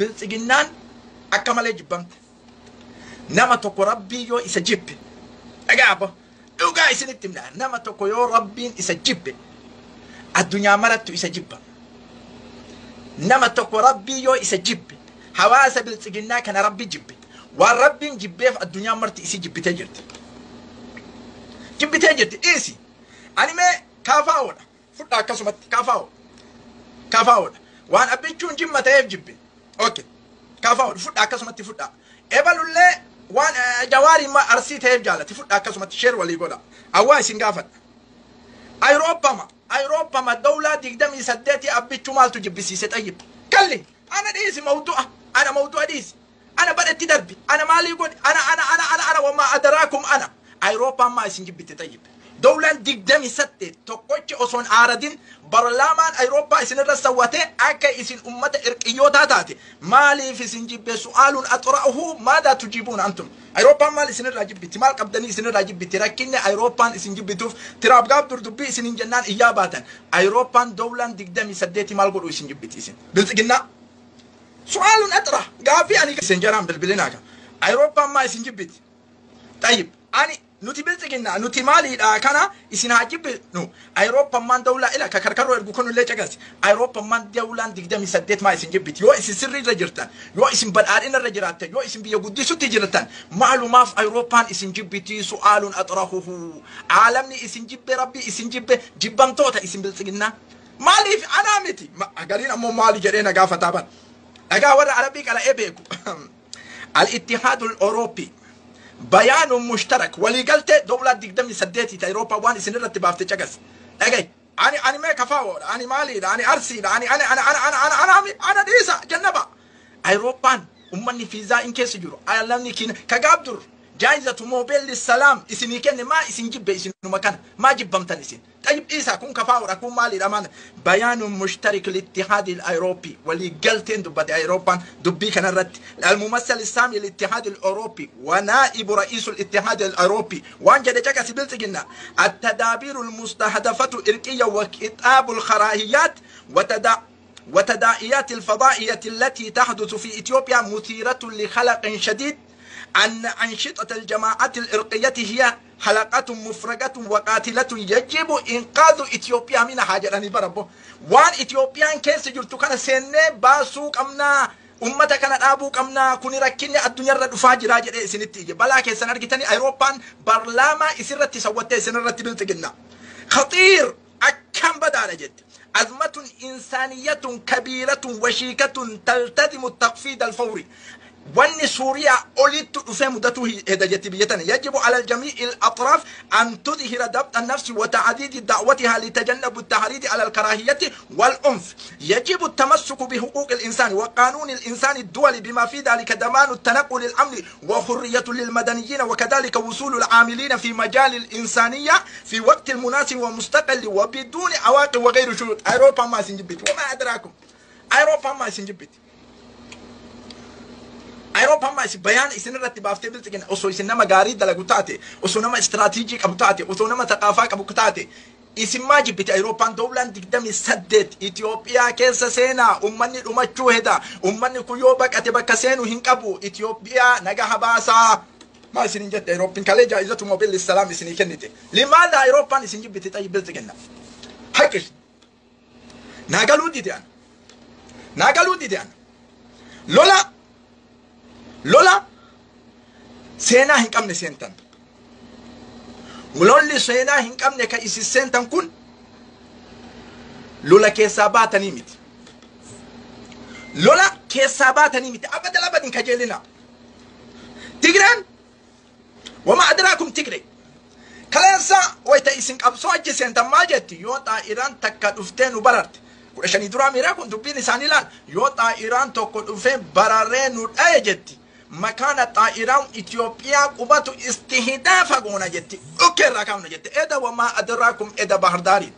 Biltsiginnaan akka malee jibbamte. Nama tokko Rabbii yoo isa jibbe, dhagaa abbo, dhugaa isinitti himna, nama tokko yoo Rabbiin isa jibbe, addunyaa marattu isa jibba. Nama tokko Rabbii yoo isa jibbe, hawaasa Biltsiginnaa kana Rabbi jibbe. Waan Rabbiin jibbeef addunyaan marti isii jibbitee jirti. Jibbitee jirti, dhiisi. Ani mee kaafaa'oodha. Fudhaa akkasumatti kaafaa'oo. Kaafaa'oodha. Waan Abbichuun Jimma ta'eef jibbe. Okay. Kaafaa'oodha. Fudhaa akkasumatti fudhaa. Ebalullee waan Jawaarii Arsii ta'eef jaalati. Fudhaa akkasumatti share walii godha. Awwaa isin gaafadha. Ayirooppama dawlaa 28 Abbichuu maaltu jibbisiise xayyib? Kalli ana dhiisi mawdu'a. Ana mawdu'a dhiisi. Ana badhetti darbi. Ana maalii godhi? Ana ana ana ana ana wamaa adaraakum ana. Ayirooppaan maa isin jibbite xayyib? Dawlaan 28 tokkochi osoon aaradin barlaamaan Ayirooppaa isinirra sawwatee akka isin ummata irqiyyootaa taate maaliif isin jibbe? Su'aaluun axra'uhu maadaa tujiibuun antum? Ayirooppaan maal isinirraa jibbiti? Maal qabdanii isinirraa jibbiti? Rakkinni Ayirooppaan isin jibbituuf tiraaf gaaf dur dubbii isinin jennaan iyyaa baatan. Ayirooppaan dawlaan 28 maal godhu isin jibbiti isin? Biltsiginnaa. Su'aaluun axra gaafii ani isin jaraan bilbilinaa kan. Ayirooppaan maa isin jibbiti? Xayyib ani nuti Biltsiginnaa nuti maaliidha kana isin haa jibbinu. Ayirooppaan maan dawlaa ila ka karkarroo ergu kun illee caqasi. Ayirooppaan maan dawlaan 28 maa isin jibbiti? Yoo isin sirrii irra jirtan, yoo isin badhaadhina irra jiraattan, yoo isin biyya guddisutti jirtan, maalumaaf Ayirooppaan isin jibbiti? Su'aaluun axrahuhu. Aalamni isin jibbe, Rabbi isin jibbe, jibbamtoota isin Biltsiginnaa. Maaliif anaa miti? Gariin ammoo maali jedhee na gaafataa ban. Dhagaa warra Arabii qala'ee beeku. Al-Ittihaadul Awurooppii. Bayaanun mushtarak waliigaltee dawlaa 28 ta Ayirooppaa waan isin irratti baafte caqasi. Dhagayi. Ani mee kafaawoodha, ani maaliidha, ani Arsiidha, ani ani ani ani ani ani ani ana dhiisa jannaba. Ayirooppaan ummanni fiizaa in keessa jiru. Alamni kiina ka gaaf dur jaayizatu moobeelli salaam isinii kenne maa isin jibbe isinuma kana maa jibbamtan isin? Xayyib dhiisaa kun kafaawoodha, kun maaliidha maal? Bayaanun mushtarik littihaadi al-Awurooppii waliigalteen dubbate Ayirooppaan dubbii kanarratti. Al-Mumassal Saami littihaadi al-Awurooppii wa naa'ibu ra'iisul ittihaadi al-Awurooppii waan jedhe caqasi Biltsiginna. Attadaabiiru al-mustahdafatu irqiyya wa qixaabu al-karaahiyaat وتداعيات الفضائية التي تحدث في إثيوبيا مثيرة لخلق شديد أن أنشطة الجماعات الإرقية هي حلقات مفرقة وقاتلة يجب إنقاذ إثيوبيا من حاجة أني بربو وان إثيوبيا كيس جرتو كان سنة باسو كمنا ummata kana dhaabuu qabna, kuni rakkinni addunyaarra dhufaa jira jedhee isinitti ije. Balaa keessan argitanii Ayirooppaan barlaamaa isirratti sawwattee isinirratti Bilxiginna. Khaxiir akkam badaadha jette. أزمة إنسانية كبيرة وشيكة تلتزم التخفيض الفوري. Wanni Suuriyaa olitti dhufee mudatu heda jetti biyya tana. يجب على الجميع الأطراف أن تظهر ضبط النفس وتعديد دعوتها لتجنب التحريض على الكراهية والعنف. يجب التمسك بحقوق الإنسان وقانون الإنسان الدولي بما في ذلك ضمان التنقل الأمن وحرية للمدنيين، وكذلك وصول العاملين في مجال الإنسانية في وقت المناسب ومستقل وبدون عواقب وغير شروط. أوروبا ما سنجبت وما أدراكم. أوروبا ما سنجبت. Ayirooppaan maa isin bayaan isin irratti baaftee Bilxiginna osoo isin nama gaarii dalagu taate, osoo nama istiraatiijii qabu taate, osoo nama thaqaafaa qabu taate, isin maa jibbite Ayirooppaan dawlaan 28 Itoophiyaa keessa seenaa ummanni dhumachuu heda, ummanni kun yoo baqate bakka seenu hin qabu, Itoophiyaa naga baasaa maa isin hin jette Ayirooppin kalee jaa'izatu moobeelli salaam isinii kennite? Limaadha Ayirooppaan isin jibbite xayyi Bilxiginna? Haqqi naagaluu dide ana, naagaluu dide ana. Lola seenaa hin qabne seentan. Lolli seenaa hin qabne ka isin seentan kun lola keessaa baatanii miti. Lola keessaa baatanii miti. Abadal abadin kajeelina. Tigreen wama adraakum Tigree. Kaleessa wayita isin qabsoo achi seentan maal jetti? Yoo xaa'iraan takka dhuftee nu bararte. 15 duraa miiraa kun dubbiin isaanii laal. Yoo xaa'iraan tokko dhufee bararee nu dhaye jetti. Makaana xaa'iraan Itoophiyaa qubatu istihdaafa goona jetti. Dhukkee irraa kaafna jette. Eda wamaa adraakum eda Bahardaariin.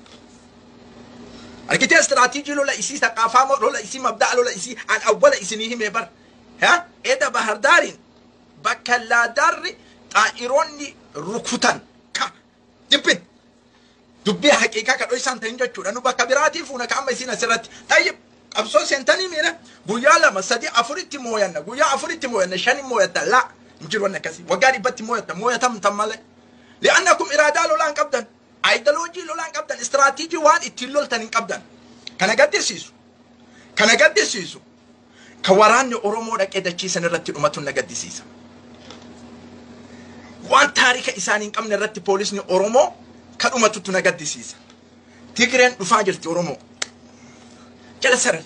Argitee istiraatiijii lola isii thaqaafaa lola isii mabda'a lola isii an awwala isinii himee bar. Eda Bahardaariin bakka laadaarri xaa'iroonni rukutan ka jibbin. Dubbii haqiiqaa kadhoo isaan ta'in jechuudha. Nu bakka biraatii fuuna ka amma isiin asirratti. Tayyib. Qabsoo seentanii miira guyyaa 2 3 4tti mooyanna, guyyaa 4tti mooyanna, 5 mooyatta. La hin jiru wanni akkasii. Waggaa 100tti mooyatta, mooyatamtan malee. Li'annakum iraadaa lolaan qabdan, aayidaloojii lolaan qabdan, istiraatiijii waan ittiin loltan hin qabdan. Kana gaddisiisu, kana gaddisiisu, ka waraanni Oromoo dhaqee dachiisan irratti dhumatu na gaddisiisa. Waan taarika isaanii hin qabne irratti poolisni Oromoo ka dhumatutu na gaddisiisa. Tigreen dhufaa jirti Oromoo. Jala sarar.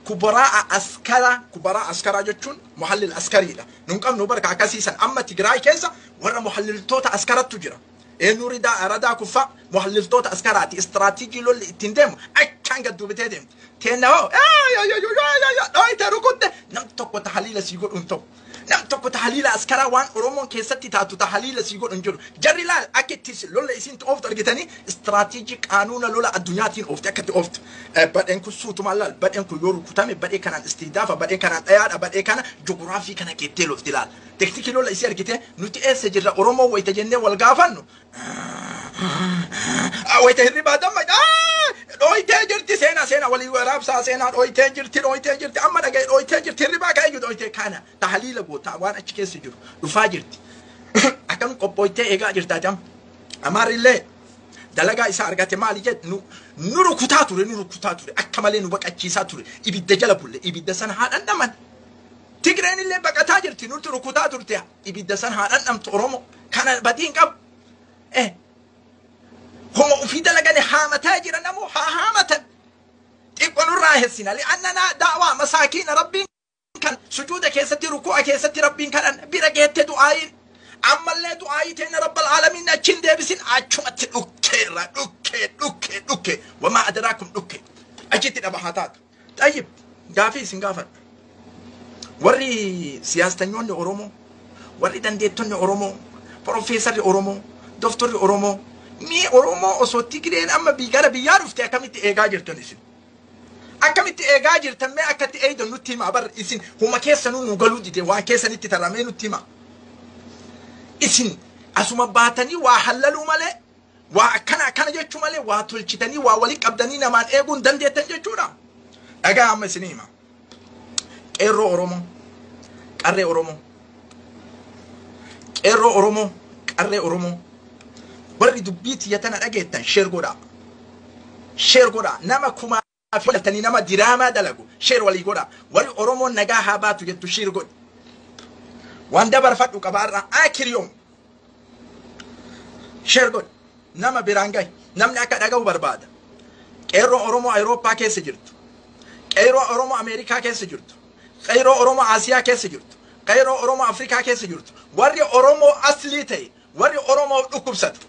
Kubaraa askaraa, kubaraa askaraa jechuun muhallil askariidha. Nun qabnu barka akkasiisan. Amma Tigraay keessa warra muhalliltoota askarattu jira. Eenyu ridaa radaa kuffaa muhalliltoota askaraati. Istiraatiijii lolli ittiin deemu achaan gad duubitee deemti. Teenna hoo dhooyte rukutte, nam tokko tahaliila sii godhu hin ta'u. Nam tokko tahaliila askaraa waan Oromoon keessatti taatu tahaliila sii godhu hin jiru. Jarri laal akka itti lola isiin ooftu argitanii, istiraatiijii qaanuuna lola addunyaatiin oofte akka itti ooftu. Badheen kun suutumaan laal, badheen kun yoo rukutame badhee kanaan istiidaafa, badhee kanaan dhayaadha, badhee kana joguraafii kana keettee lolti laal. Teknikii lola isii argitee. Nuti eessa jirra Oromoo wayita jennee wal gaafannu? Wayita hirribaa damma dhooytee jirti, seenaa seenaa walii waraabsaa, seenaa dhooytee jirti, dhooytee jirti, amma dhagaye dhooytee jirti, hirribaa ka'ee jiru dhooytee kana tahaliila gootaa waan achi keessa jiru dhufaa jirti. Akkam qophooytee eegaa jirtaati amma. Amaarrillee dalagaa isaa argate. Maali jedhe, nu rukutaa ture, nu rukutaa ture, akka malee nu baqachiisaa ture, ibidda jala bulle, ibidda sana haa dhandhaman. Tigreen illee baqataa jirti, nuti rukutaa turte, ibidda sana haa dhandhamtu Oromoo. Kana badii hin qabu. Homa ufii dalagane haamataa jira, namoo haa haamatan. Xiqqoo nurraa hessina. Li'annanaa daawaa masaakiina rabbiin kan sujuuda keessatti, ruku'a keessatti rabbiin kadhan bira geette du'aayiin. Ammallee du'aayii teenya rabbal aalamiin achiin deebisin, achumatti dhukkeerra, dhukkee dhukkee dhukkee, wamaa adaraakum dhukkee achitti dhaba haa taatu. Xayyib, gaafii isin gaafadha. Warri siyaastanyoonni Oromoo, warri dandeettonni Oromoo, profeesarri Oromoo, doftorri Oromoo, mee Oromoo osoo Tigreen amma gara biyyaa dhufte akkamitti eegaa jirtan isin? Akkamitti eegaa jirtan? Mee akkatti eeydan nutti himaa bar. Isin huma keessanuu nu galuu dide, waan keessanitti taramee nutti himaa. Isin asuma baatanii waa hallaluu malee, waa akkana akkana jechuu malee, waa tolchitanii waa walii qabdanii namaan eeguu hin dandeettan jechuudha. Dhagaa amma isinii hima. Qeerroo Oromoo, qarree Oromoo, qeerroo Oromoo, qarree Oromoo, warri dubbii tiyya tana dhageettan share godhaa. Share godhaa. Nama kumaa fi nama diraamaa dalagu share walii godhaa. Warri Oromoon nagaa haa baatu jettu share godhi. Waan dabarfadhu qabaarraa akiriyoom. Share godhi. Nama biraan gahi. Namni akka dhaga'u barbaada. Qeerroo Oromoo Awurooppaa keessa jirtu. Qeerroo Oromoo Ameerikaa keessa jirtu. Qeerroo Oromoo Asiyaa keessa jirtu. Qeerroo Oromoo Afrikaa keessa jirtu. Warri Oromoo aslii ta'e, warri Oromoo dhukkubsatu.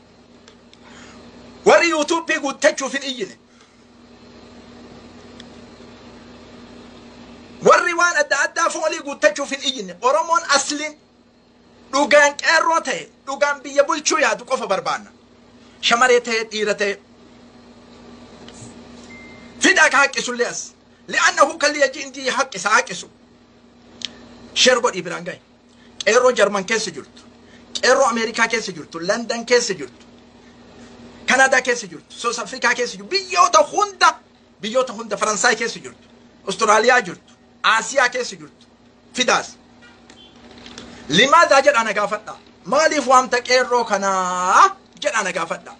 Warri yuutuubii guuttachuuf hin iyyine. Warri waan adda addaa foolii guuttachuuf hin iyyine. Oromoon asliin dhugaan qeerroo ta'e, dhugaan biyya bulchuu yaadu qofa barbaanna. Shamaree ta'e, dhiira ta'e. Fidaa ka haqqisullee as. Li'annahu kalli yaji indi haqqisa haqqisu. Share godhii biraan gahi. Qeerroo Jarman keessa jirtu. Qeerroo Ameerikaa keessa jirtu. London keessa jirtu. Kanaadaa keessa jirtu. South Afrikaa keessa jirtu. Biyyoota hunda, biyyoota hunda, Faransaay keessa jirtu. Austraaliyaa jirtu. Aasiyaa keessa jirtu. Fidaas. Limaadaa jedhaa na gaafadha. Maaliif waamta qeerroo kanaa jedhaa na gaafadha.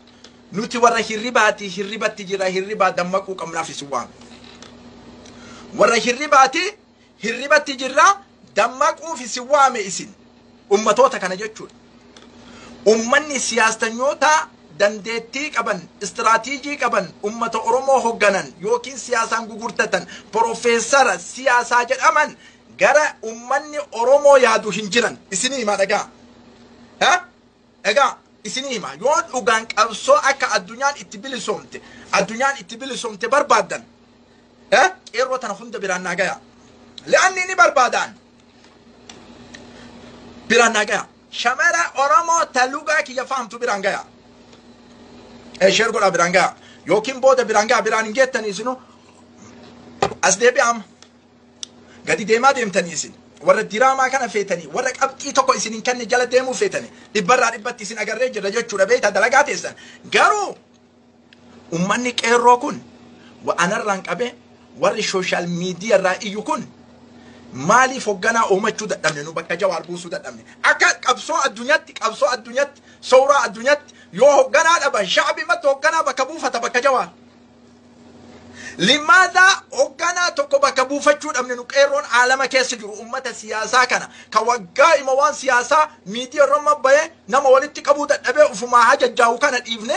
Nuti warra hirribaati, hirribatti jira, hirribaa dammaquu qabnaaf isin waama. Warra hirribaati, hirribatti jirra, dammaquuf isin waame isin. Ummatoota kana jechuudha. Ummanni siyaastanyoota dandeettii qaban, istiraatiijii qaban, ummata Oromoo hogganan yookiin siyaasaan gugurtatan, profeesara siyaasaa jedhaman gara ummanni Oromoo yaadu hin jiran. Isinii himaa, dhagaa. Dhagaa, isinii hima. Yoo dhugaan qabsoo akka addunyaan itti bilisoomte, addunyaan itti bilisoomte barbaaddan, qeerroo tana hunda biraan naa gaya. Li'anni ni barbaadaan. Biraan naa gaya. Shamara Oromoo ta lugaa kiyya fahamtu biraan gaya. Share godhaa biraan gaya. Yookiin booda biraan gaya, biraan hin geettanii isinu. As deebi'am. Gadi deemaa deemtanii isin. Warra diraamaa kana feetanii, warra qabxii tokko isin hin kenne jala deemuu feetanii, dhibbarraa dhibbatti isin agarree jirra jechuudha, beektaa dalagaa teessan. Garuu ummanni qeerroo kun anarraan qabee Warri social media irraa iyyu kun maaliif hogganaa uumachuu dadhabne? Nu bakka Jawaar buusuu dadhabne. Akka qabsoo addunyaatti, qabsoo addunyaatti, sooraa addunyaatti yoo hogganaa dhaban shacbi matti hogganaa bakka buufata bakka Jawaar. Limaadaa hogganaa tokko bakka buufachuu dhabne nu qeerroon aalama keessa jiru, ummata siyaasaa kana ka waggaa ima waan siyaasaa miidiyaa irra bahee nama walitti qabuu dadhabee ufumaa hajajjaa'u kana dhiifne?